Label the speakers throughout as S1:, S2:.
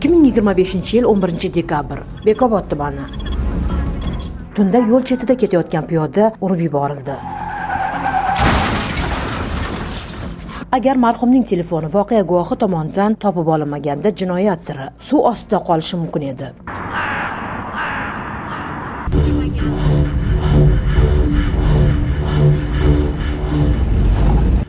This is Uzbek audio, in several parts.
S1: 2025-yil 11 dekabr, Bekobod tumani. Tunda yo'l chetida ketayotgan piyoda urib yuborildi. Agar marhumning telefoni voqea guvohi tomonidan topib olinmaganda jinoyat siri suv ostida qolishi mumkin edi.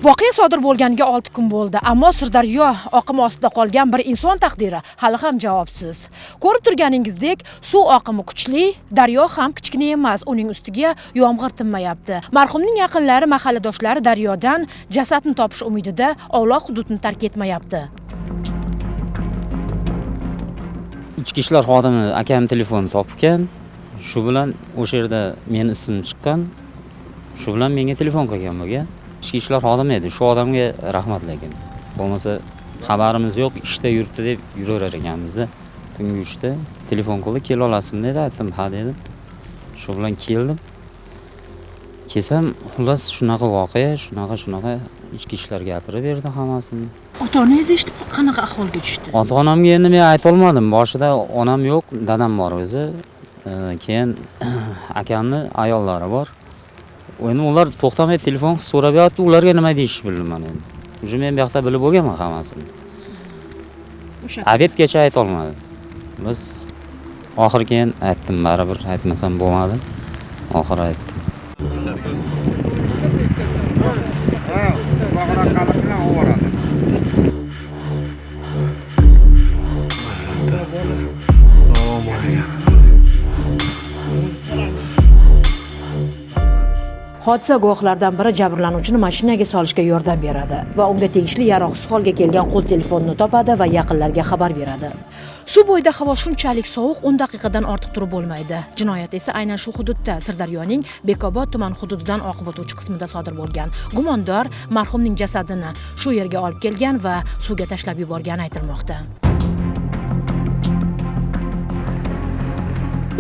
S1: Voqea sodir bo'lganiga 6 kun bo'ldi, ammo Sirdaryo oqimi ostida qolgan bir inson taqdiri hali ham javobsiz. Ko'rib turganingizdek, suv oqimi kuchli, daryo ham kichkina emas, uning ustiga yomg'ir tinmayapti. Marhumning yaqinlari, mahalladoshlari daryodan jasadni topish umidida ovloq hududni tark etmayapti.
S2: Ichki ishlar xodimi akam telefonni topgan, shu bilan o'sha yerda meni ismim chiqqan, shu bilan menga telefon qilgan bo'lgan. Ichki ishlar xodimi edi, shu odamga rahmat lekin. Bo'lmasa xabarimiz yo'q, ishda yuribdi deb yuraverar ekanmizda. Tungi 3da telefon qildi, kela olasizmi dedi, aytdim ha dedim. Shu bilan keldim. Kelsam, xullas shunaqa voqea, shunaqa ichki ishlar gapirib berdi hammasini.
S1: Ota-onangiz eshitib qanaqa ahvolga tushdi?
S2: Ota-onamga endi men ayta olmadim. Boshida onam yo'q, dadam bor o'zi. Keyin akamni ayollari bor. Endi ular to'xtamay telefon qilib so'rab yotdi, ularga nima deyishni bilmayman endi. Уже men bu yoqda bilib bo'lganman hammasini. Obedgacha ayta olmadim. Biz oxiri keyin aytdim, baribir aytmasam bo'lmadi. Oxiri aytdim.
S1: Hodisa guvohlaridan biri jabrlanuvchini mashinaga solishga yordam beradi va unga tegishli yaroqsiz holga kelgan qo'l telefonini topadi va yaqinlarga xabar beradi. Suv bo'yida havo shunchalik sovuq, 10 daqiqadan ortiq turib bo'lmaydi. Jinoyat esa aynan shu hududda, Sirdaryoning Bekobod tuman hududidan oqib o'tuvchi qismida sodir bo'lgan. Gumondor marhumning jasadini shu yerga olib kelgan va suvga tashlab yuborgani aytilmoqda.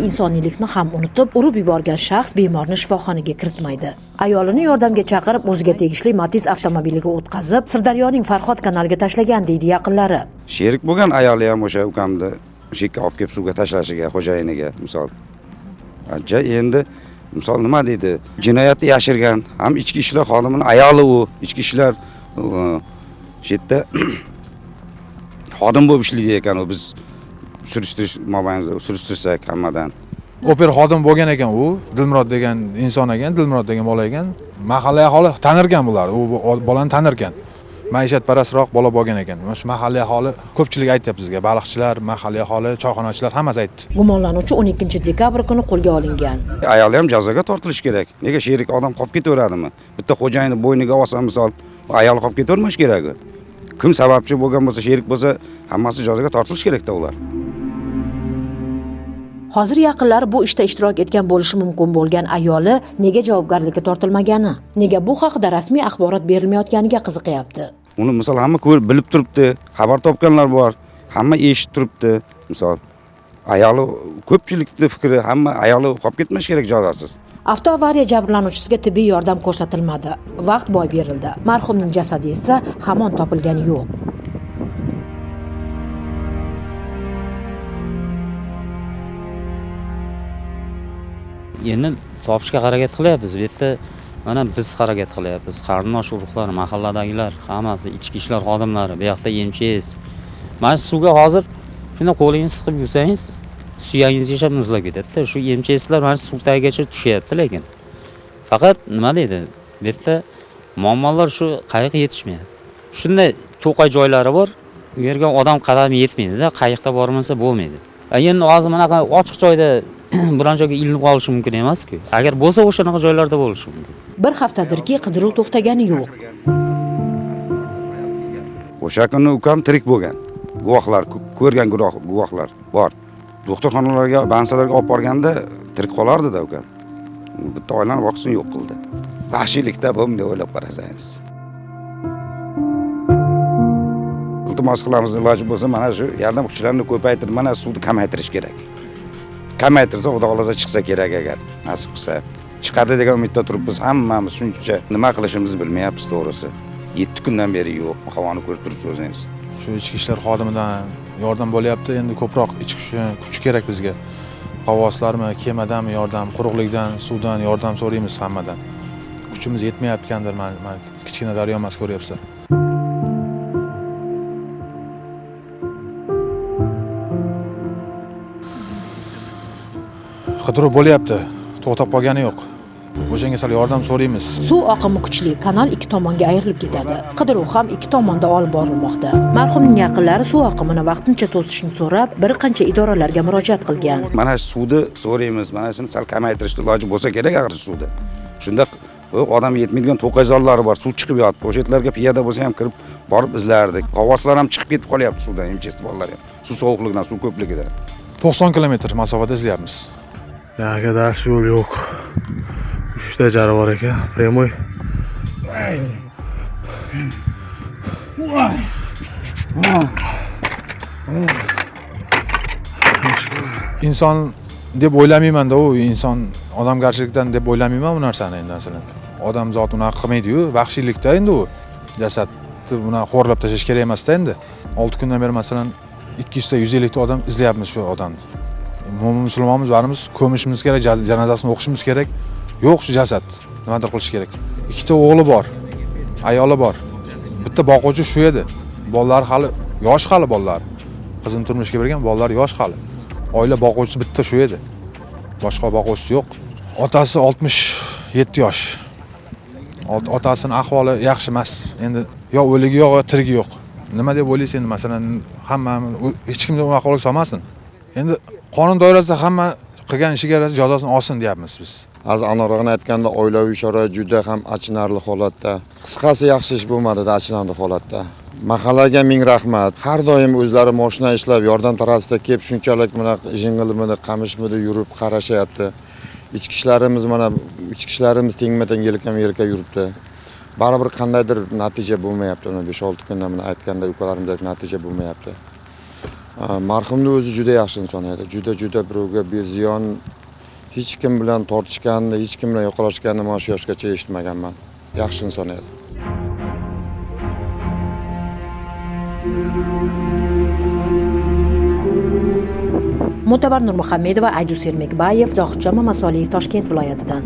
S1: Insoniylikni ham unutib, urib yuborgan shaxs bemorni shifoxonaga kiritmaydi. Ayolini yordamga chaqirib, o'ziga tegishli Matiz avtomobiliga o'tqazib, Sirdaryoning Farhod kanaliga tashlagan deydi yaqinlari.
S3: Sherik bo'lgan ayoli ham o'sha ukamni o'sha yerga olib kelib suvga tashlashiga, xo'jayiniga misol. Ancha endi misol nima deydi? Jinoyatni yashirgan ham ichki ishlar xodimining ayoli u, ichki ishlar o'sha yerda xodim bo'lib ishlaydi ekan u, biz surishtirish mobaynida surishtirsak hammadan.
S4: Oper xodim bo'lgan ekan u, Dilmurod degan inson ekan, Dilmurod degan bola ekan. Mahalla aholi tanirgan bular, u bolani tanirgan. Maishatparastroq bola bo'lgan ekan. Mana shu mahalla aholi ko'pchilik aytyapti bizga, baliqchilar, mahalla aholi, choyxonachilar hammasi aytdi.
S1: Gumonlanuvchi 12 dekabr kuni qo'lga olingan.
S3: Ayoli ham jazoga tortilishi kerak. Nega sherik odam qolib ketaveradimi? Bitta xo'jayini bo'yniga olsa misol, ayoli qolib ketavermash kerak. Kim sababchi bo'lgan bo'lsa, sherik bo'lsa, hammasi jazoga tortilishi kerakda ular.
S1: Hozir yaqinlari bu ishda ishtirok etgan bo'lishi mumkin bo'lgan ayoli nega javobgarlikka tortilmagani, nega bu haqida rasmiy axborot berilmayotganiga qiziqyapti.
S3: Uni misol hamma ko'rib bilib turibdi, xabar topganlar bor, hamma eshitib turibdi. Misol ayoli ko'pchilikning fikri, hamma ayoli qolib ketmash kerak jazosiz.
S1: Avtoavariya jabrlanuvchisiga tibbiy yordam ko'rsatilmadi. Vaqt boy berildi. Marhumning jasadi esa hamon topilgani yo'q.
S2: Endi topishga harakat qilyapmiz. Bu yerda mana biz harakat qilyapmiz. Qarindosh urug'lar, mahalladagilar, hammasi, ichki ishlar xodimlari, bu yoqda MCS. Mana shu suvga hozir shunda qo'lingizni siqib yursangiz, suyagingizgacha muzlab ketadi-da. Shu MCSlar mana shu suv tagigacha tushyapti lekin. Faqat nima deydi? Bu yerda muammolar shu qayiq yetishmayapti. Shunday to'qay joylari bor, u yerga odam qadami yetmaydi-da, qayiqda bormasa bo'lmaydi. Endi hozir bunaqa ochiq joyda biron joyga ilinib qolishi mumkin emas-ku. Agar bo'lsa o'shanaqa joylarda bo'lishi mumkin.
S1: Bir haftadirki qidiruv to'xtagani yo'q.
S3: O'sha kuni ukam tirik bo'lgan. Guvohlar, ko'rgan guvohlar bor. Doktorxonalarga, bansalarga olib borganda tirik qolardi-da ukam. Bitta oilani boqsin yo'q qildi. Vahshiylikda bu bunday o'ylab qarasangiz. Iltimos qilamiz, iloji bo'lsa mana shu yordam kuchlarini ko'paytirib, mana suvni kamaytirish kerak. Kamaytirsa, Xudo xohlasa chiqsa kerak agar nasib qilsa. Chiqadi degan umidda turibmiz hammamiz, shuncha nima qilishimizni bilmayapmiz to'g'risi. 7 kundan beri yo'q, havoni ko'rib turibsiz o'zingiz.
S4: Shu ichki ishlar xodimidan yordam bo'lyapti. Endi ko'proq ichki kuch kerak bizga. Qavvoslarmi, kemadanmi yordam, quruqlikdan, suvdan yordam so'raymiz hammadan. Kuchimiz yetmayotgandir, mana kichkina daryo emas, ko'ryapsizlar. Qidiruv bo'lyapti, to'xtab qolgani yo'q. O'shanga sal yordam so'raymiz.
S1: Suv oqimi kuchli, kanal ikki tomonga ayrilib ketadi. Qidiruv ham ikki tomonda olib borilmoqda. Marhumning yaqinlari suv oqimini vaqtincha to'sishni so'rab, bir qancha idoralarga murojaat qilgan.
S3: Mana shu suvni so'raymiz, mana shuni sal kamaytirishni iloji bo'lsa kerak axir suvni. Shunda odam yetmaydigan to'qayzorlari bor, suv chiqib yotibdi. O'sha yerlarga piyoda bo'lsa ham kirib borib izlardik. G'avvoslar ham chiqib ketib qolyapti suvdan, MChS bolalar ham. Suv sovuqligidan, suv ko'pligidan.
S4: 90 kilometr masofada izlayapmiz.
S5: Yo'q, dash yo'l yo'q. 3 ta jari bor ekan, prямой.
S4: Inson deb o'ylamayman-da, u inson odamgarchilikdan deb o'ylamayman bu narsani endi masalan. Odam zot unaqa qilmaydi-yu, vahshiylikda endi u. Jasadni bunaqa xo'rlab tashlash kerak emas-da endi. 6 kundan beri masalan 200 ta 150 ta odam izlayapmiz shu odamni. Mo'min musulmonmiz, barimiz ko'mishimiz kerak, janozasini o'qishimiz kerak. Yo'q shu jasad. Nimadir qilish kerak. 2 ta o'g'li bor, ayoli bor. Bitta boquvchi shu edi. Bolalar hali yosh, hali bolalar. Qizim turmushga bergan, bolalar yosh hali. Oila boquvchisi bitta shu edi. Boshqa boquvchisi yo'q. Otasi 67 yosh. Otasinin ahvoli yaxshi emas. Endi yo o'ligi yo'q, yo tirigi yo'q. Nima deb o'ylaysiz endi masalan, hammamiz hech kimni u ahvolga solmasin. Endi qonun doirasida hamma qilgan ishiga yarasha jazosini olsin deyapmiz biz.
S6: Hozir aniqrog'ini aytganda oilaviy sharoit juda ham achinarli holatda. Qisqasi yaxshi ish bo'lmadi-da, achinarli holatda. Mahallaga ming rahmat. Har doim o'zlari mashina ishlab, yordam tarafida kelib shunchalik mana jing'ilmidi, qamishmidi yurib qarashyapti. Ichki ishlarimiz mana ichki ishlarimiz tengma-teng yelkama-yelka yuribdi. Baribir qandaydir natija bo'lmayapti. Mana 5-6 kundan mana aytganda ukalarimiz aytdi, natija bo'lmayapti. Marhumning o'zi juda yaxshi inson edi. Juda birovga beziyon, hech kim bilan tortishganini, hech kim bilan yo'qolashganini mana shu yoshgacha eshitmaganman. Yaxshi inson edi.
S1: Mo'tabar Nurmuhammedova, Aydus Ermekbayev, Zohidjon Mamasoliyev, Toshkent viloyatidan.